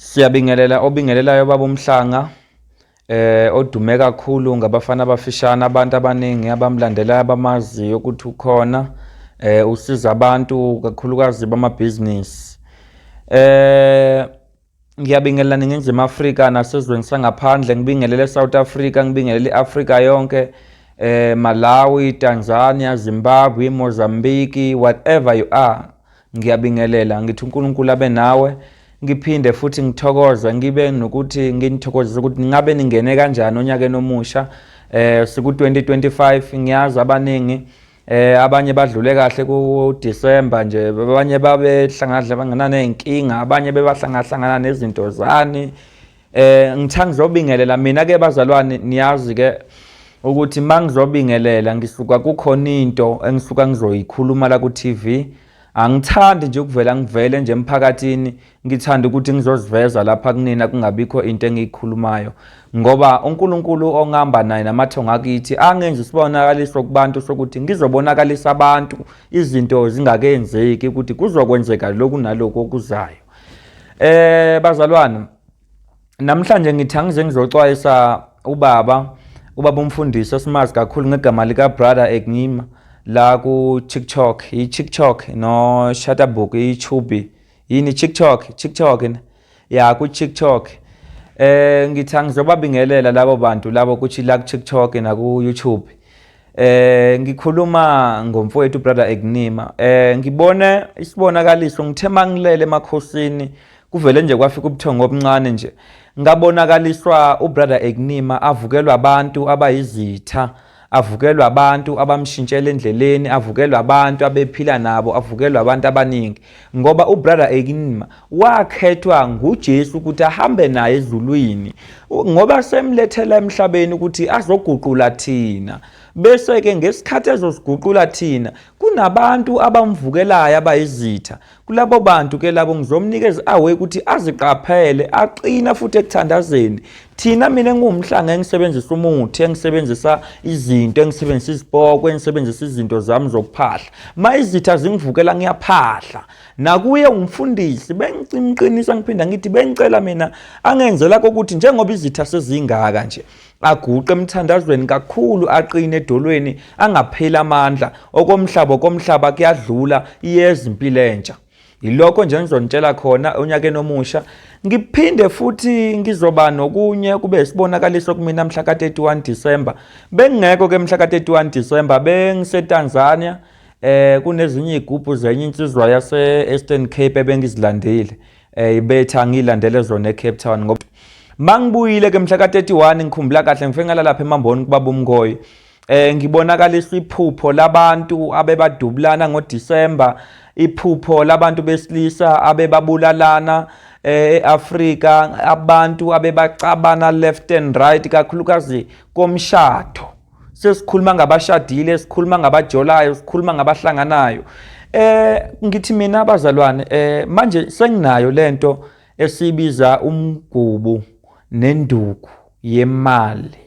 Siyabingelela obingelelayo baba uMhlanga odume kakhulu ngabafana abafishane, abantu abaningi abamlandelayo abamaziyo ukuthi ukhona, usiza abantu kakhulukazi bamabhizinisi. Ngiyabingelela Ningizimu Afrika nasezweni sangaphandle, ngibingelele South Africa, ngibingelele i-Afrika yonke, Malawi, Tanzania, Zimbabwe, Mozambique, whatever you are. Ngiyabingelela, ngithi uNkulunkulu abe nawe. Ngiphinde futhi ngithokoze, ngibe nokuthi nginithokozise ukuthi ningabe ningene kanjani onyakeni omusha. Siku 2025, ngiyazi abaningi abanye badlule kahle ku December nje, abanye babehlangana nezinkinga, abanye bebahlangahlangana nezinto zani. Ngithanda ngizobingelela mina ke bazalwane, niyazi ke ukuthi mangizobingelela ngisuka kukhona into engisuka ngizoyikhuluma la ku TV. Angithandi nje ukuvela ngivele nje emphakathini, ngithanda ukuthi ngizoziveza lapha kunina kungabikho into engiyikhulumayo, ngoba uNkulunkulu ongihamba naye namathongo akithi angenza isibonakaliso kubantu sokuthi ngizobonakalisa abantu izinto zingakenzeki ukuthi kuzokwenzeka lokhu nalokhu okuzayo. Bazalwane, namhlanje ngithi angize ngizoxwayisa ubaba umfundisi osimazi kakhulu ngegama lika Brother Enigma la ku TikTok, i TikTok no Shutterbook, i YouTube, yini TikTok, TikTok ya ku TikTok. Ngithi angizobabingelela labo bantu labo kuthi la ku TikTok na ku YouTube. Ngikhuluma ngomfowethu Brother Enigma. Ngibone isibonakaliso, ngithe mangilele emakhosini kuvele nje kwafika ubuthongo obuncane nje, ngabonakaliswa uBrother Enigma avukelwa abantu abayizitha, avukelwa abantu abamshintshela endleleni, avukelwa abantu abephila nabo, avukelwa abantu abaningi, ngoba uBrother Enigma wakhethwa nguJesu ukuthi ahambe naye ezulwini, ngoba semlethela emhlabeni ukuthi azoguqula thina. Bese ke ngesikhathi ezosiguqula thina, kunabantu abamvukelayo abayizitha. Kulabo bantu ke labo ngizomnikeza awe ukuthi aziqaphele, aqina futhi ekuthandazeni. Thina mina engiwumhlanga engisebenzisa umuthi, engisebenzisa izinto, engisebenzisa izipoko, engisebenzisa izinto zami zokuphahla, ma izitha zingivukela ngiyaphahla. Nakuye umfundisi bengimqinisa, ngiphinda ngithi bengicela mina angenzela kokuthi njengoba izitha sezingaka nje, aguqe emthandazweni kakhulu, aqine edolweni, angapheli amandla. Okomhlaba okomhlaba kuyadlula, iyeza impilo entsha. Yilokho nje engizonitshela khona onyakeni omusha. Ngiphinde futhi ngizoba nokunye kube isibonakaliso kumina mhla ka-31 December. Bengingekho ke mhla ka-31 December, bengiseTanzania. Kunezinye izigubhu zenye insizwa yase Eastern Cape ebengizilandile. Ibetha ngilandele zona eCape Town, ngoba mangibuyile ke mhla ka-31, ngikhumbula kahle ngifike ngala lapha eMamboni kubaba uMngoyi. Ngibonakaliswa iphupho labantu abebadubulana ngoDisemba, iphupho labantu besilisa abebabulalana eAfrika, abantu abebacabana left and right, kakhulukazi komshado. Sesikhuluma ngabashadile, sikhuluma ngabajolayo, sikhuluma ngabahlanganayo. Ngithi mina abazalwane, manje senginayo lento esibiza umgubu nenduku yemali.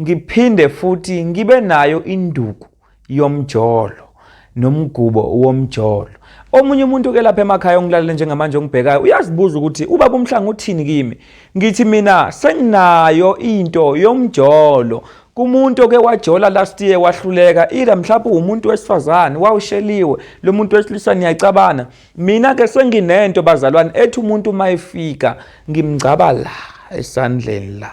Ngiphinde futhi ngibe nayo induku yomjolo nomgubo womjolo. Omunye umuntu ke lapha emakhaya ongilalele njengamanje ongibhekayo uyazibuza ukuthi ubaba uMhlanga uthini kimi. Ngithi mina senginayo into yomjolo kumuntu oke wajola last year wahluleka, either mhlawumbe umuntu wesifazane wawusheliwe lo muntu wesilisa, niyacabana. Mina ke senginento bazalwane ethi umuntu uma efika ngimgcaba la esandleni la,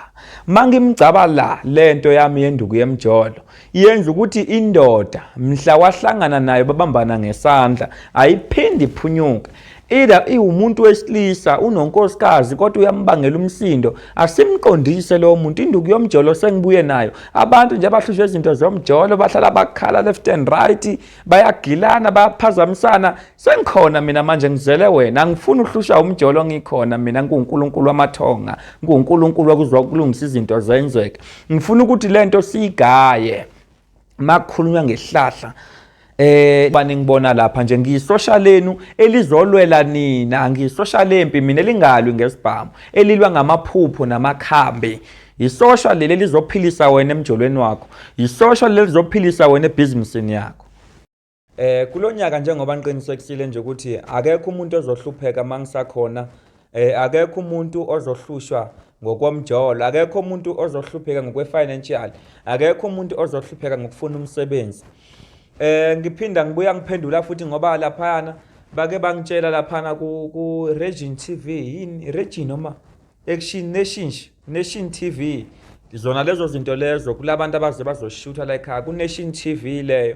mangimgcaba la, lento yami yenduku yemjolo yenza ukuthi indoda mhla wahlangana nayo babambana ngesandla ayiphindi iphunyuke. Either iwumuntu wesilisa unonkosikazi kodwa uyambangela umsindo, asimqondise lowo muntu. Induku yomjolo sengibuye nayo. Abantu nje abahlushwe izinto zomjolo bahlala bakhala left and right, bayagilana, bayaphazamisana. Sengikhona mina manje, ngizele wena, angifuni uhlusha umjolo, ngikhona mina, nginguNkulunkulu wamathonga, nginguNkulunkulu okuzwa ukulungisa izinto zenzeke. Ngifuna ukuthi lento siyigaye. Makukhulunywa ngehlahla, bani ngibona lapha nje ngiyisosha lenu elizolwela nina, ngiyisosha lempi mina elingalwi ngesibhamu, elilwa ngamaphupho namakhambi. Isosha leli elizophilisa wena emjolweni wakho, isosha leli elizophilisa wena ebhizinisini yakho. Kulonyaka njengoba ngiqinisekisile nje ukuthi akekho umuntu ozohlupheka mangisakhona. Akekho umuntu ozohlushwa ngokomjolo, akekho umuntu ozohlupheka ngokwe-financial, akekho umuntu ozohlupheka ngokufuna umsebenzi. Ngiphinda ngibuya ngiphendula futhi ngoba laphayana bake bangitshela laphana ku Region TV, yini Region noma Action Nation, Nation TV, zona lezo zinto lezo kulabantu abaze bazoshutha la ekhaya ku Nation TV leyo.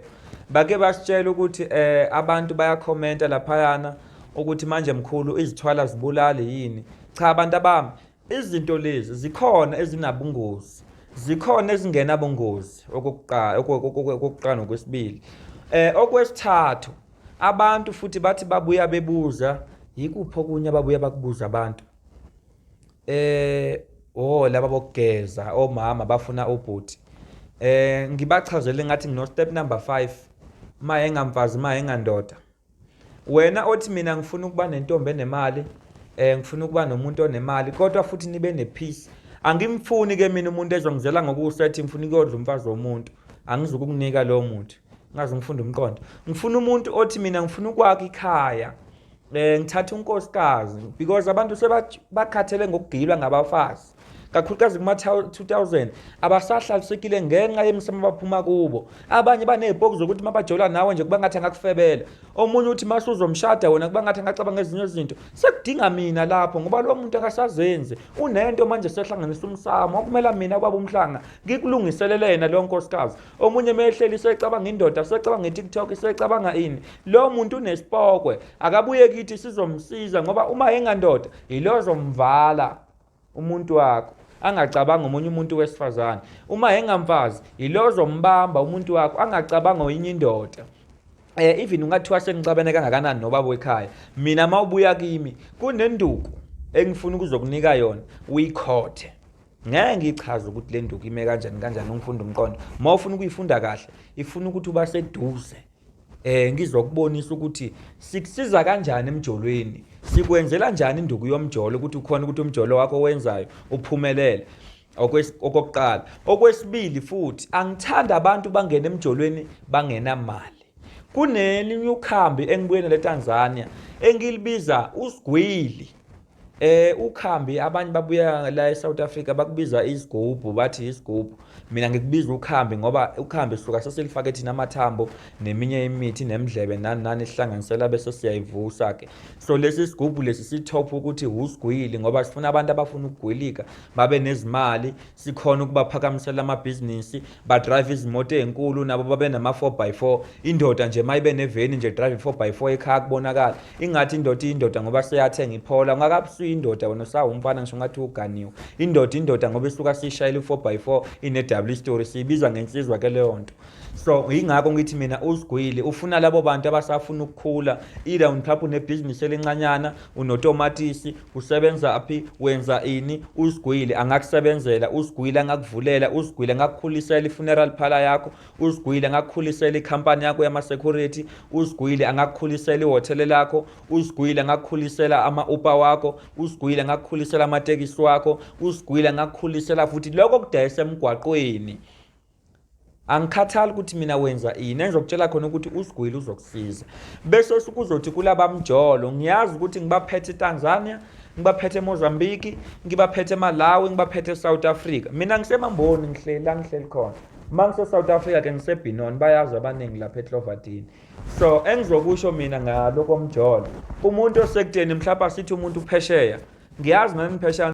Bake basitshela ukuthi abantu bayakhomenta laphayana ukuthi manje mkhulu izithwala zibulali yini. Cha abantu abami, izinto lezi zikhona ezinabungozi, zikhona ezingenabungozi, okokuqala, okokuqala nokwesibili. Okwesithathu, abantu futhi bathi babuya bebuza, yikuphi okunye ababuya bakubuza abantu? Oh laba bokugeza omama bafuna ubhuti. Ngibachazele ngathi ngino step number 5, ma engamfazi ma engandoda. Wena othi mina ngifuna ukuba nentombi enemali, ngifuna ukuba nomuntu onemali kodwa futhi nibe nepeace. Angimfuni ke mina umuntu ezongizela ngokusa ethi ngifuna ukuyodla umfazi womuntu. Angizukukunika lowo muntu. Ngaze ngifunde umqondo. Ngifuna umuntu othi mina ngifuna ukwakha ikhaya. Ngithatha unkosikazi because abantu sebakhathele ngokugilwa ngabafazi. Kakhulukazi kuma 2000 abasahlalisekile ngenxa yemisamo abaphuma kubo. Abanye banezipoki zokuthi mabajola nawe nje kuba ngathi angakufebela. Omunye uthi mase uzomshada wena kuba ngathi angacabanga ezinye izinto. Sekudinga mina lapho ngoba lo muntu akasazenzi. Unento manje sehlanganisa umsamo okumela mina kwaba umhlanga ngikulungiselele yena lo nkosikazi. Omunye mehleli secabanga indoda, secabanga iTikTok, secabanga ini. Lo muntu unesipokwe, akabuye kithi sizomsiza ngoba uma engandoda yilozomvala umuntu wakho, angacabanga omunye umuntu wesifazane. Uma engamfazi yilozombamba umuntu wakho, angacabanga oyinye indoda. Even ungathiwa sengixabene kangakanani nobaba wekhaya, mina mawubuya kimi kunenduku engifuna ukuzokunika yona, uyikhothe. Ngeke ngichaze ukuthi le nduku ime kanjani kanjani, ungifunda umqondo. Uma ufuna ukuyifunda kahle, ifuna ukuthi uba seduze. Ngizokubonisa ukuthi sikusiza kanjani emjolweni, sikwenzela njani induku yomjolo ukuthi ukhona ukuthi umjolo wakho owenzayo uphumelele. Okokuqala. Okwesibili futhi, angithandi abantu bangene emjolweni bangenamali. Kunelinye ukhambi engibuye nale Tanzania engilibiza usigwili. Ukhambi abanye babuya la eSouth Africa bakubiza isigubhu, bathi isigubhu. Mina ngikubiza ukhambi ngoba ukhambi sisuka sesilifake thina amathambo neminye imithi nemidlebe nani nani sihlanganisela bese siyayivusa ke. So lesi sigubhu lesi sithopha ukuthi usigwili ngoba sifuna abantu abafuna ukugwilika babe nezimali, sikhona ukubaphakamisela amabhizinisi, badrive izimoto ezinkulu nabo babe nama four by four. Indoda nje mayibe neveni nje drive four by four ekhaya kubonakala ingathi indoda iyindoda ngoba seyathenga iphola. Ungakabusuyi indoda wena usawumfana ngisho ngathi uganiwe. Indoda indoda ngoba isuka siyishayela i-four by four ine-double story, siyibiza ngensizwa ke leyo nto. So yingakho ngithi mina usigwili ufuna labo bantu abasafuna ukukhula, either mhlawumbe unebhizinisi elincanyana, unotomatisi, usebenza phi, wenza ini, usigwili angakusebenzela, usigwili angakuvulela, usigwili angakukhulisela i-funeral parlor yakho, usigwili angakukhulisela ikhampani yakho yama-security, usigwili angakukhulisela ihhotela lakho, usigwili angakukhulisela ama-Uber wakho, usigwili angakukhulisela amatekisi wakho, usigwili angakukhulisela futhi lokho okudayisa emgwaqweni. Angikhathali ukuthi mina wenza ini, engizokutshela khona ukuthi usigwili uzokusiza. Bese kuzothi kulabamjolo, ngiyazi ukuthi ngibaphethe eTanzania, ngibaphethe eMozambique, ngibaphethe eMalawi, ngibaphethe eSouth Africa. Mina ngisemamboni, ngihleli la ngihleli khona. Uma ngise-South Africa ke ngiseBenoni, bayazi abaningi lapha eCloverdale. So engizokusho mina ngaloko mjolo, umuntu osekudeni mhlawumbe asithi umuntu uphesheya, ngiyazi nani phesheya.